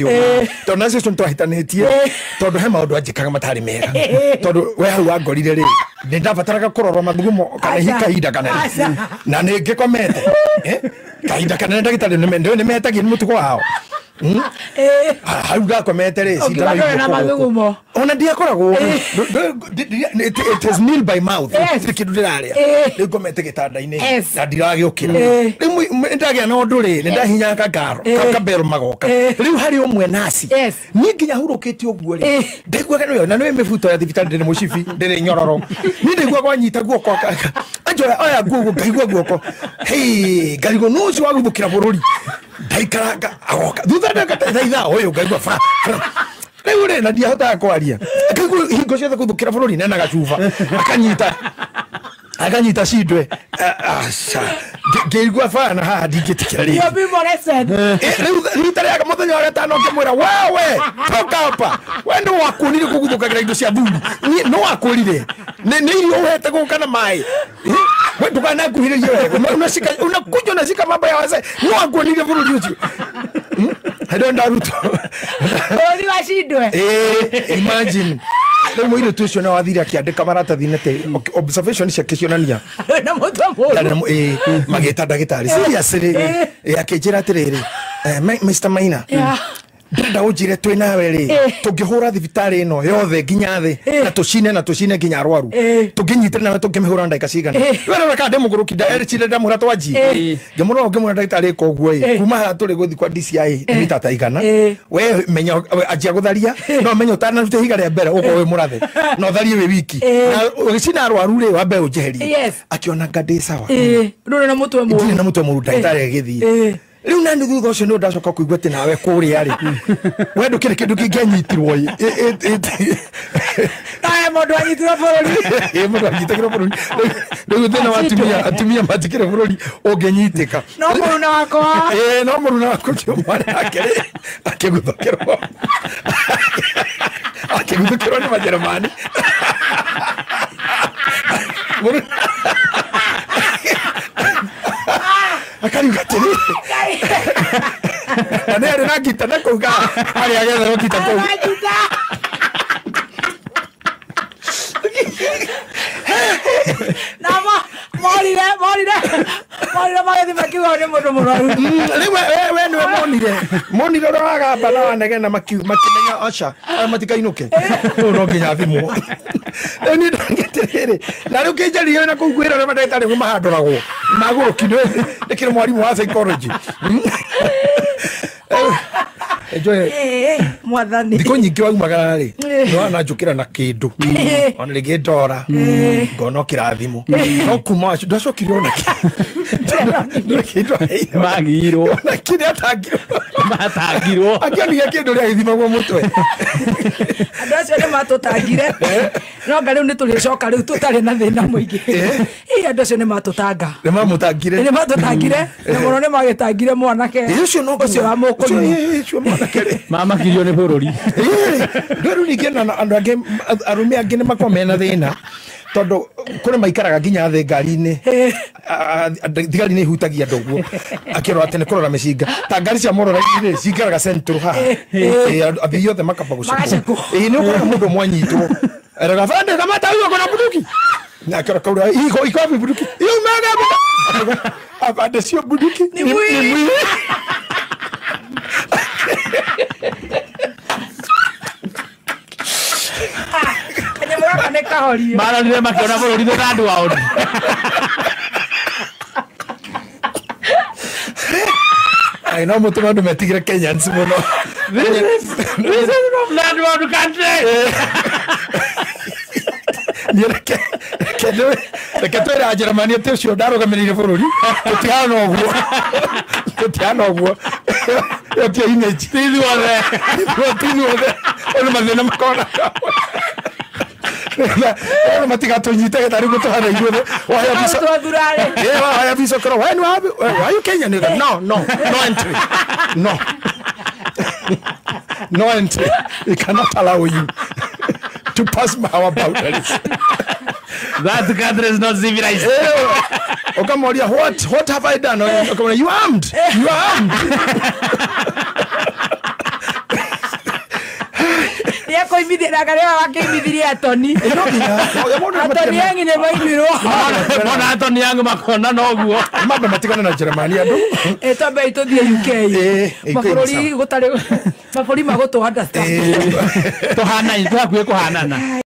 Tondũ nacio ũcio nĩtwahĩtanĩtie tondũ he maũndũ anjĩkaga matarĩ mega tondũ we hau wangorire rĩ nĩ ndabataraga kũrorwo mathugumo kana hihi kahinda kanene na nĩ ngĩkomete kahinda kanene ndagĩtarĩ nĩ metagia nĩ mũtugo wao. Hau ndakomete rĩ cindano ona ndiakoragwo it is nil by mouth gũtirĩ kĩndũ ndĩrarĩa rĩu ngomete gĩtanda-inĩ na ndiragĩũkĩra rĩu nĩndagĩa na ũndũ rĩ nĩndahinya kangaro kabero magoka rĩu harĩ ũmwe naci niĩ nginya hurũkĩte ũguo rĩ ndaiguaga nĩyo na nĩwe mĩbuto ya thibitarĩ ndĩrĩ mũcibi ndĩrĩ nyororo niĩ ndaiguaga wanyita guoko anjoya oya nguo ngaigua guoko hei ngarigwo nũ ũcio waguthũkĩra bũrũri ndaikaranga agoka thutha ndakata ithaa ũyũ ngaigua fa rĩu rĩ na ndiahotaga kwaria akaigua hingo ciothe kũthũkĩra bũrũri nena gacuba akanyita cindwe aca ngĩigua bana haha ndingĩtĩkĩra rĩngĩ rĩu rita rĩa mũthenya wa gatano ngĩmwĩra wewe toka hapa we nĩ wakuonire kũguthũkagĩra indo cia thuri nĩ wakwĩrire nĩ irio ũhete gũka na maĩ we ndũkanakuhĩrĩrie wega unakuja unashika mambo ya wazee nĩ wakuonire bũrũri ũcio I don't know. Bũrũri wa cindwe. Imagine. Rĩu mũirĩtu ũcio no athire akĩandĩka maratathi-inĩ atĩ observation ciake cionania na mũtwe mũru magĩta ndagĩtarĩ seriously akĩnjĩra atĩrĩrĩ Mr. Maina ndĩrenda ũnjĩre twĩ nawe rĩ tũngĩhũra thibitarĩ ĩno yothe nginya thĩ na tũcine nginya arwaru tũngĩnyitĩra nawe tũngĩmĩhũra ndagĩka cigana we rora kana ndĩ mũgũrũki nderĩcire ndamwĩra twanjie ngĩmũrora ngĩmwĩra ndagĩtarĩ ĩka ũguo ĩ kuma haha tũrĩ gũthiĩ kwa DCI nĩ mita ta igana we menya anjia gũtharia no menya ũtanaruta ihiga rĩa mbere ũkorwo wĩ mũrathe na ũtharie wĩ wiki na ũgĩcina arwaru rĩ wambe ũnjeherie akĩona nga ndĩ sawa ndũrĩ na mũtwe mũru ndirĩ na mũtwe mũru ndagĩtarĩ agĩthiĩ rĩu nani thutha ũcio nĩ ndacoka kũigua atĩ nawe kũrĩa rĩ we ndũkĩrĩ kĩndũ kĩngĩanyitirwo ĩ nawe mũndũ anyitirwo bũrũri mũndũ anyitĩkĩrwo bũrũri rĩu thĩna wa atumia atumia matikĩrĩ bũrũri ũngĩnyitĩka no mũruna wakwa no mũruna wakwa ũcio mwarĩ nake rĩ akĩguthũkĩrwo akĩguthũkĩrwo nĩ Majerumani akariuga atĩrĩrĩ na nĩ arĩ na ngita na kũu harĩa agetherwo ngita kũu na morire magĩthiĩ makiuga nĩ mũndũ mũrwaru rĩu we nĩwe monire ũrĩa wagamba na wanegena makĩmenya aca aya matikainũke rĩu no nginya thimwo rĩu niĩ ndangĩatĩrĩrĩ na rĩu kĩnjaririe na kũu kwĩra ũrĩa mandagĩtarĩ ũguo mahandũragwo magũrũki nĩkĩrĩ mwarimũ wa psychology mwathani thikũ nyingĩ waumagara rĩ nĩwana njũkĩra na kĩndũ ona rĩngĩ ndora ngona kĩrathimo no kuma ndacokire ona kĩndũ magirwo ona kĩrĩa atangirwo matangirwo akĩonire kĩndũ rĩa gĩthimagwo mũtwe andũ acio nĩ matũtangire no nga rĩu nĩ tũrĩcoka rĩu tũtarĩ na thĩna mũingĩ andũ acio nĩ matũtanga nĩ mamũtangire nĩ matũtangire na mũno nĩ magĩtangire mwanake ũcio no ũcio wa mũkũrinũ ũcio mwanake rĩ mamakirio nĩ bũrũri rĩu ningĩ na andũ angĩ arũme angĩ nĩ makoragwo mena thĩna tondũ kũrĩ maikaraga nginya thĩ ngari-inĩ thigari nĩ ihutagia andũ ũguo akĩrora atĩ nĩ kũrora mĩcinga ta ngari cia morora-inĩ cingaraga central haha athii othe makamba gũcekwo nĩ ũkoraga mũndũ ũmwe anyitwo eraga bande kamata huyo kuna bunduki na akĩrora kaura iko wapi bunduki hiyo umeaga afande sio bunduki ni mwili kanyamũ gaka nĩ kahorio marorire makĩona bũrũri thĩ third world I know mũtũma andũ metigĩre Kenyans mũno this is from third world country reke twĩre Ajerumani atĩ ũcio ndarũgamĩrĩire bũrũri tũtihana ũguo tũtihana ũguo ĩyo ti image ti ithuothe ti ithuothe ũyũ nĩ mathĩna makona Ona matigatũnyite getha rĩu gũtũhana ithuothe waheo visa waheo visa ũkorwo we nĩ why you Kenyan no no no entry no no entry we cannot allow you to pass our boundaries. That country is not civilized. Ukamwambia what have I done? Ukamwambia you armed. You are armed. Akũimithia na ngarĩa wakĩimithirie Atoni. No nginya Atoni yangi nĩ maimirwo. Mona Atoni yangu makona noguo. Mambe matigane na Jeremani andũ. Twambe tũthiĩ UK. Ĩ, Mabũrũri gũtarĩ mabũrũri magũtũ understand. Tuhanaine, tũhakuhĩ kũhanana.